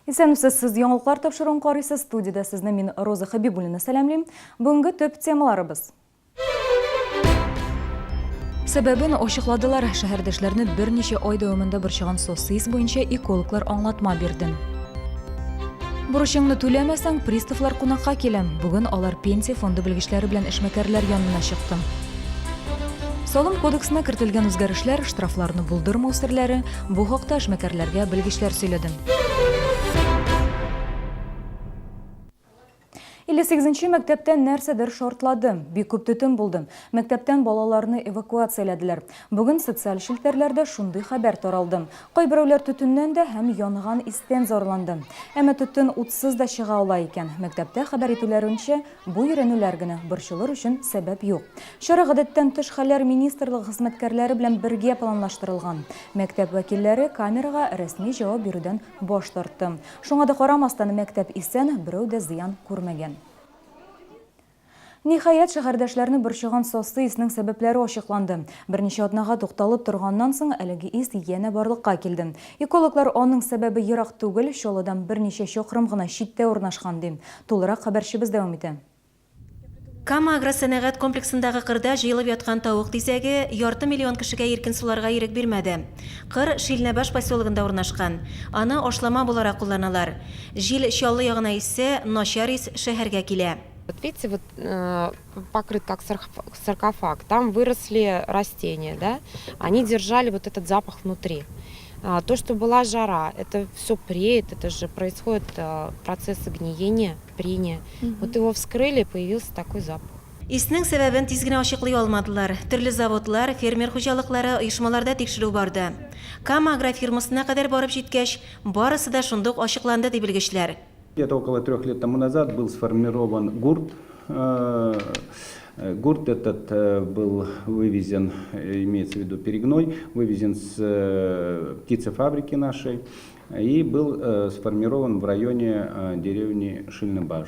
Исәнмесез, сез яңалыклар тапшыруын карыйсыз. Студиядә сезне мин Роза Хәбибуллина сәламлим. Бүгенге төп темаларыбыз. Сәбәбен ачыкладылар. Шәһәрдәшләрне берничә ай дәвамында борчыган сосис буенча экологлар аңлатма бирде. Бурычыңны түләмәсәң, приставлар кунакка килә. Бүген алар пенсия фонды белгечләре белән эшмәкәрләр янына чыкты. Салым кодексына кертелгән үзгәрешләр, штрафларны булдырмау серләре, бу хакта эшмәкәрләргә белгечләр сөйләде. 58 нче мәктәптә нәрсәдер шартлады. Бик күп төтен булды. Мәктәптән балаларны эвакуацияләделәр. Бүген социаль челтәрләрдә шундый хәбәр таралды. Кайберәүләр төтеннән дә һәм янган истән зарланды. Әмма төтен утсыз да чыга ала икән. Мәктәптә хәбәр итүләренчә, бу өйрәнүләр генә, борчылыр өчен сәбәп юк. Чара гадәттән тыш хәлләр министрлыгы хезмәткәрләре белән бергә планлаштырылган. Мәктәп вәкилләре камерага рәсми җавап бирүдән баш тартты. Шуңа да карамастан, мәктәп исән, берәү дә зыян күрмәгән. Ниһаять, шәһәрдәшләрне борчыган сасы иснең сәбәпләре ачыкланды. Берничә атнага тукталып торганнан соң, әлеге ис янә барлыкка килде. Экологлар аның сәбәбе ерак түгел, Чаллыдан берничә чакрым гына читтә урнашкан, ди. Тулырак хәбәрчебез дәвам итә. Кама агросәнәгать комплексындагы кырда җыелып яткан тавык тизәге ярты миллион кешегә иркен суларга ирек бирмәде. Кыр Шилнәбаш поселогында урнашкан. Аны ашлама буларак кулланалар. Җил Чаллы ягына иссә, начар ис шәһәргә килә. Вот видите, вот покрыт как саркофаг, там выросли растения, да, они держали вот этот запах внутри. То, что была жара, это все преет, это же происходит процессы гниения. Прения. Вот его вскрыли, появился такой запах. Иснең сәбәбен тиз генә ачыклый алмадылар. Төрле заводлар, фермер хуҗалыклары, оешмаларда тикшерү барды. Кама агрофирмасына кадәр барып җиткәч, барысы да шундук ачыкланды, ди белгечләр. Где-то около трех лет тому назад был сформирован гурт. Гурт этот был вывезен, имеется в виду перегной, вывезен с птицефабрики нашей и был э, сформирован в районе э, деревни Шильныбаш.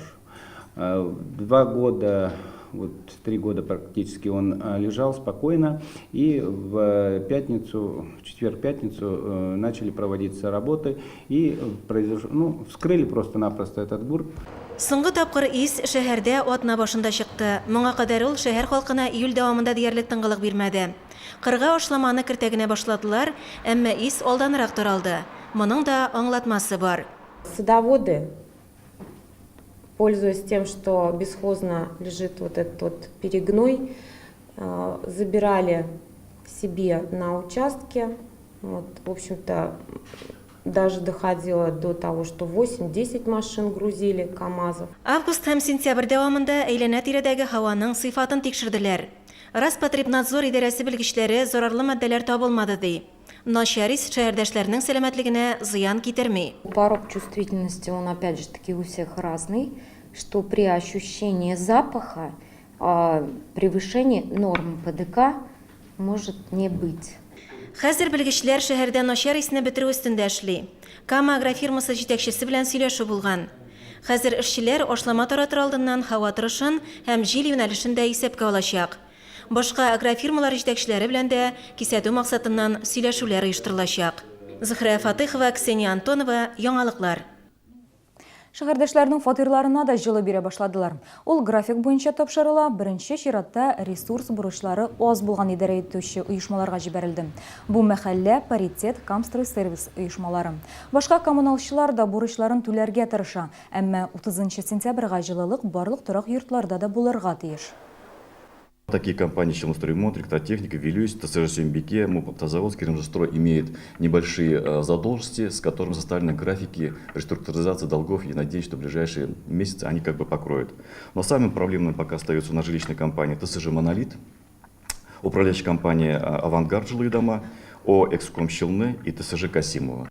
Э, два года, вот три года практически он лежал спокойно, и в пятницу, в четверг-пятницу начали проводиться работы, и произош... ну, вскрыли просто-напросто этот гурт. Соңгы тапкыр ис шәһәрдә атна башында чыкты. Моңа кадәр ул шәһәр халкына июль дәвамында диярлек тынгылык бирмәде. Кырга ашламаны кертә генә башладылар, әмма ис алданрак таралды. Моның да аңлатмасы бар. Садоводы, пользуясь тем, что бесхозно лежит вот этот вот перегной, забирали себе на участке. Вот, в общем-то, даже доходило до того, что 8-10 машин грузили КАМАЗов. Август һәм сентябрь дәвамында әйләнә-тирәдәге һаваның сыйфатын тикшерделәр. Роспотребнадзор идарәсе белгечләре зарарлы матдәләр табылмады, ди. Начар ис шәһәрдәшләрнең сәламәтлегенә зыян китерми. Порог чувствительности, он опять же таки у всех разный, что при ощущении запаха превышение норм ПДК может не быть. Хәзер белгечләр шәһәрдә начар исне бетерү өстендә эшли. Кама агрофирмасы җитәкчесе белән сөйләшү булган. Хәзер эшчеләр ашлама таратыр алдыннан һава торышын һәм җил юнәлешен дә исәпкә алачак. Башка агрофирмалар җитәкчеләре белән дә кисәтү максатыннан сөйләшүләр оештырылачак. Зөһрә Фатыйхова, Ксения Антонова, Яңалыклар. Шәһәрдәшләрнең фатирларына да җылы бирә башладылар. Ул график буенча тапшырыла, беренче чиратта ресурс бурычлары аз булган идарә итүче оешмаларга җибәрелде. Бу мәхәллә, Паритет, Камстройсервис оешмалары. Башка коммуналчылар да бурычларын түләргә тырыша. Әмма утызынчы сентябрьгә җылылык барлык торак йортларда да булырга тиеш. Такие компании Челнстройремонт, Электротехника, Вилюйс, ТСЖ Сюмбике, МУП Автозаводск, Кремжестрой имеет небольшие э, задолженности, с которыми составлены графики реструктуризации долгов и надеюсь, что в ближайшие месяцы они как бы покроют. Но самым проблемным пока остается на жилищной компании ТСЖ Монолит, управляющая компания э, Авангард жилые дома, О Экском Челны и ТСЖ Касимова.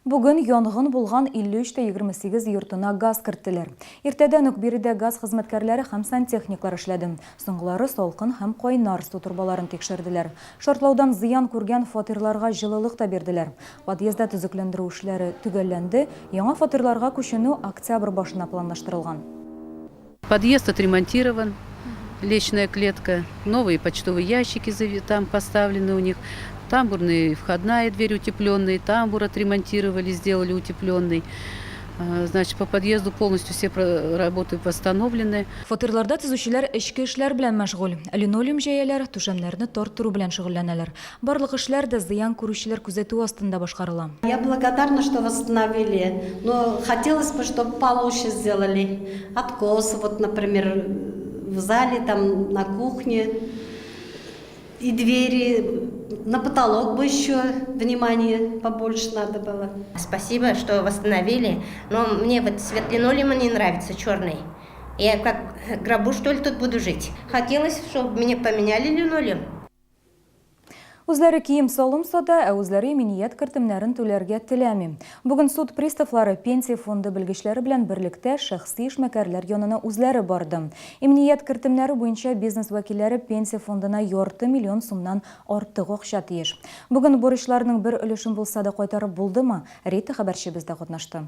Бүген янгын булган 53 тә 28 йортына газ керттеләр. Иртәдән үк биредә газ хезмәткәрләре һәм сантехниклар эшләде. Соңгылары салкын һәм кайнар су торбаларын тикшерделәр. Шартлаудан зыян күргән фатирларга җылылык та бирделәр. Подъездда төзекләндерү эшләре төгәлләнде, яңа фатирларга күченү октябрь башына планлаштырылган. Подъезд отремонтирован, лестничная клетка, новые почтовые ящики там поставлены у них. Тамбурные входная дверь утепленная, тамбур отремонтировали, сделали утепленный. Значит, по подъезду полностью все работы восстановлены. Фатирларда төзүчеләр эчке эшләр белән мәшгуль. Линолеум җәяләр, түшәмнәрне тарттыру белән шөгыльләнәләр. Барлык эшләр дә зыян күрүчеләр күзәтүе астында башкарыла. Я благодарна, что восстановили, но хотелось бы, чтобы получше сделали. Откос, вот, например, в зале, там, на кухне, и двери, на потолок бы еще внимание побольше надо было. Спасибо, что восстановили, но мне вот цвет линолеума не нравится, черный. Я как в гробу, что ли, тут буду жить. Хотелось, чтобы мне поменяли линолеум. Үзләре кием-салым сата, ә үзләре иминият кертемнәрен түләргә теләми. Бүген суд приставлары пенсия фонды белгечләре белән берлектә шәхси эшмәкәрләр янына үзләре барды. Иминият кертемнәре буенча бизнес вәкилләре пенсия фондына ярты миллион сумнан артык акча тиеш. Бүген бурычларның бер өлешен булса да кайтарып булдымы? Рита хәбәрчебез дә катнашты.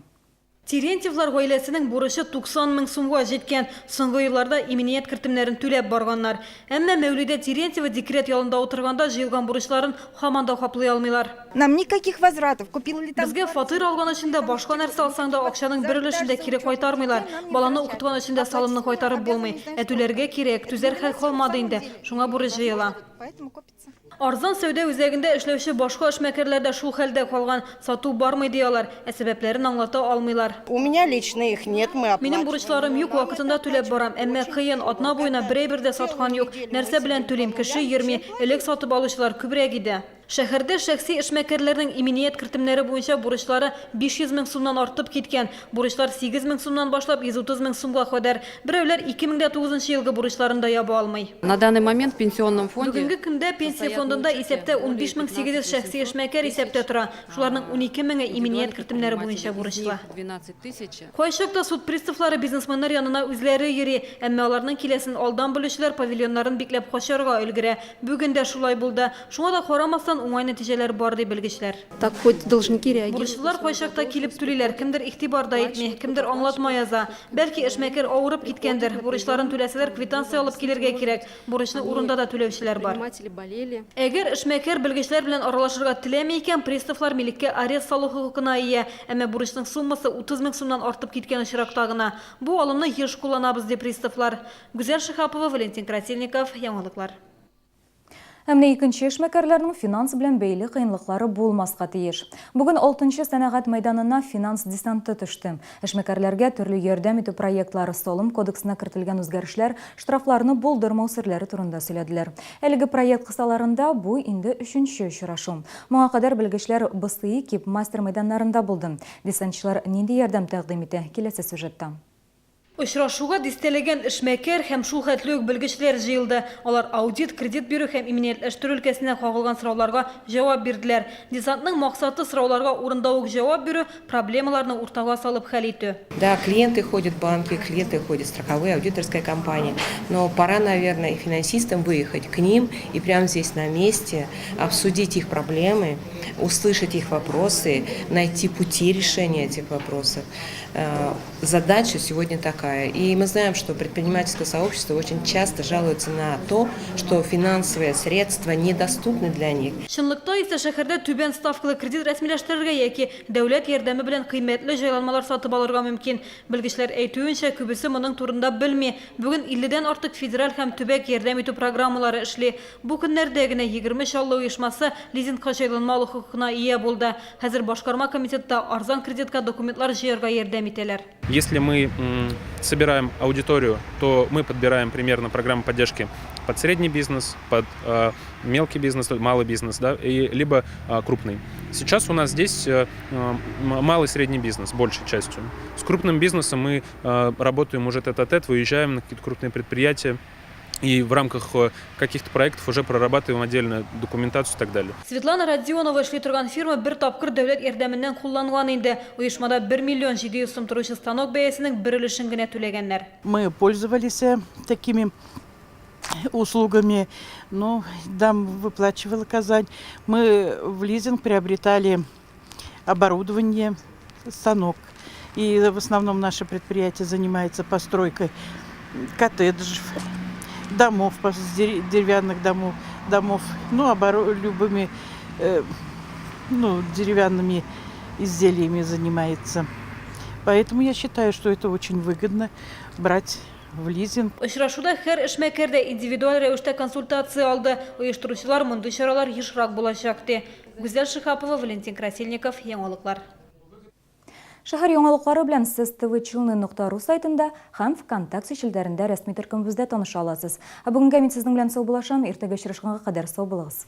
Терентьевлар гаиләсенең бурычы 90 мең сумга җиткән. Соңгы елларда иминият кертемнәрен түләп барганнар. Әмма Мәүлидә Терентьева декрет ялында утырганда җыелган бурычларын һаман да каплый алмыйлар. Нам никаких возвратов. Купила ли там Безгә фатир алган өчен дә, башка нәрсә алсаң да, акчаның бер өлешен дә кире кайтармыйлар. Баланы укыткан өчен дә салымны кайтарып булмый. Ә түләргә кирәк, түзәр хәл калмады инде. Шуңа бурыч җыела. Поэтому копится. Арзан сәүдә үзәгендә эшләүче башка эшмәкәрләр дә шул хәлдә калган. Сату бармый ди алар, ә сәбәпләрен аңлата алмыйлар. У меня лично их нет, мы Минем бурычларым юк, вакытында түләп барам. Әмма кыен, атна буена бер әйбер дә саткан юк. Нәрсә белән түлим, кеше йөрми. Элек сатып алучылар күбрәк иде. Шәһәрдә шәхси эшмәкәрләрнең иминият кертемнәре буенча бурычлары 500 мең сумнан артып киткән. Бурычлар 8 мең сумнан башлап 130 мең сумга кадәр. Берәүләр 2009 елгы бурычларын да яба алмый. На данный момент в пенсионном фонде Бүгенге көндә пенсия фондында исәптә 15 800 шәхси эшмәкәр исәптә тора. Шуларның 12 меңе иминият кертемнәре буенча бурычлы. 12 тысяч. Кайчакта суд приставлары бизнесменнар янына үзләре йөри, әмма аларның киләсен алдан белүчеләр павильоннарын бикләп качарга өлгерә. Бүген дә шулай булды. Шуңа да карамастан уңай нәтиҗәләр бар ди белгечләр. Так хоть должники реагируют. Бурычлылар кайчакта килеп түлиләр, кемдер игътибар да итми, кемдер аңлатма яза. Бәлки эшмәкәр авырып киткәндер. Бурычларын түләсәләр, квитанция алып килергә кирәк. Бурычны урында да түләүчеләр бар. Предприниматели болели. Әгәр эшмәкәр белгечләр белән аралашырга теләми икән, приставлар милеккә арест салу хокукына ия. Әмма бурычның суммасы 30 мең сумнан артып киткән очракта гына. Бу алымны еш кулланабыз ди приставлар. Гүзәл Шиһапова, Валентин Красильников, Яңалыклар. Ә менә икенче эшмәкәрләрнең финанс белән бәйле кыенлыклары булмаска тиеш. Бүген 6 сәнәгать мәйданына финанс десанты төште. Эшмәкәрләргә төрле ярдәм итү проектлары, салым кодексына кертелгән үзгәрешләр, штрафларны булдырмау серләре турында сөйләделәр. Әлеге проект кысаларында бу инде өченче очрашу. Моңа кадәр белгечләр БСИ, КИП мастер мәйданнарында булды. Десантчылар нинди ярдәм тәкъдим итә? Киләсе сюжетта. Очрашуга дистәләгән эшмәкәр һәм шул хәтле үк белгечләр җыелды. Алар аудит, кредит бирү һәм иминиятләштерү өлкәсенә кагылган сорауларга җавап бирделәр. Десантның максаты сорауларга урында ук җавап бирү, проблемаларны уртага салып хәл итү. Да, клиенты ходят в банки, клиенты ходят в страховые, аудиторские компании, но пора, наверное, и финансистам выехать к ним и прямо здесь на месте обсудить их проблемы, услышать их вопросы, найти пути решения этих вопросов. Задача сегодня такая. И мы знаем, что предпринимательское сообщество очень часто жалуется на то, что финансовые средства недоступны для них. Чынлыкта исә шәһәрдә түбән ставкалы кредит рәсмиләштерергә яки дәүләт ярдәме белән кыйммәтле җайланмалар сатып алырга мөмкин. Белгечләр әйтүенчә, күбесе моның турында белми. Бүген 50дән артык федераль һәм төбәк ярдәм итү программалары эшли. Бу көннәрдә генә 20 Чаллы оешмасы лизингка җайланма алу хокукына ия булды. Хәзер башкарма комитетта арзан кредитка документлар җыярга ярдәм итәләр. Если мы собираем аудиторию, то мы подбираем примерно программу поддержки под средний бизнес, под мелкий бизнес, малый бизнес, да, и либо крупный. Сейчас у нас здесь малый и средний бизнес большей частью. С крупным бизнесом мы работаем уже тет-а-тет, выезжаем на какие-то крупные предприятия и в рамках каких-то проектов уже прорабатываем отдельно документацию и так далее. Светлана Родионова эшли торган фирма бер тапкыр дәүләт ярдәменнән кулланган инде. Оешмада 1 миллион 700 сум торучы станок бәясенең бер өлешен генә түләгәннәр. Мы пользовались такими услугами, но нам выплачивала Казань. Мы в лизинг приобретали оборудование, станок. И в основном наше предприятие занимается постройкой коттеджев, домов, деревянных домов, ну, любыми ну, деревянными изделиями занимается. Поэтому я считаю, что это очень выгодно брать в лизинг. Очрашуда һәр эшмәкәр дә индивидуаль рәвештә консультация алды. Оештыручылар мондый чаралар ешрак булачак ди. Гүзәл Шиһапова, Валентин Красильников, Яңалыклар. Шәһәр яңалыклары белән сез tvchelny.ru сайтында һәм ВКонтакте челтәрендә рәсми төркемебездә таныша аласыз. Ә бүгенгә мин сезнең белән саубуллашам, иртәгә очрашканга кадәр сау булыгыз.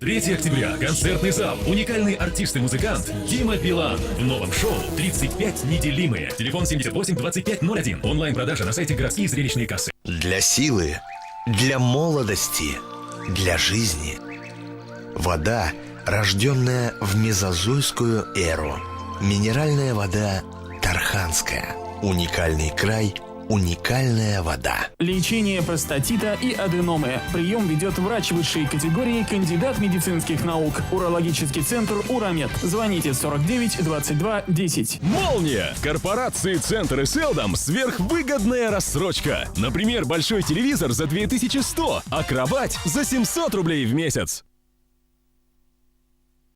3 октября. Концертный зал. Уникальный артист и музыкант Дима Билан. В новом шоу «35 неделимые». Телефон 78 25 01. Онлайн-продажа на сайте городские зрелищные кассы. Для силы, для молодости, для жизни. Вода, рожденная в мезозойскую эру. Минеральная вода Тарханская. Уникальный край, уникальная вода. Лечение простатита и аденомы. Прием ведет врач высшей категории, кандидат медицинских наук. Урологический центр «Урамед». Звоните 49 22 10. Молния! Корпорации Центр и Селдом сверхвыгодная рассрочка. Например, большой телевизор за 2100, а кровать за 700 рублей в месяц.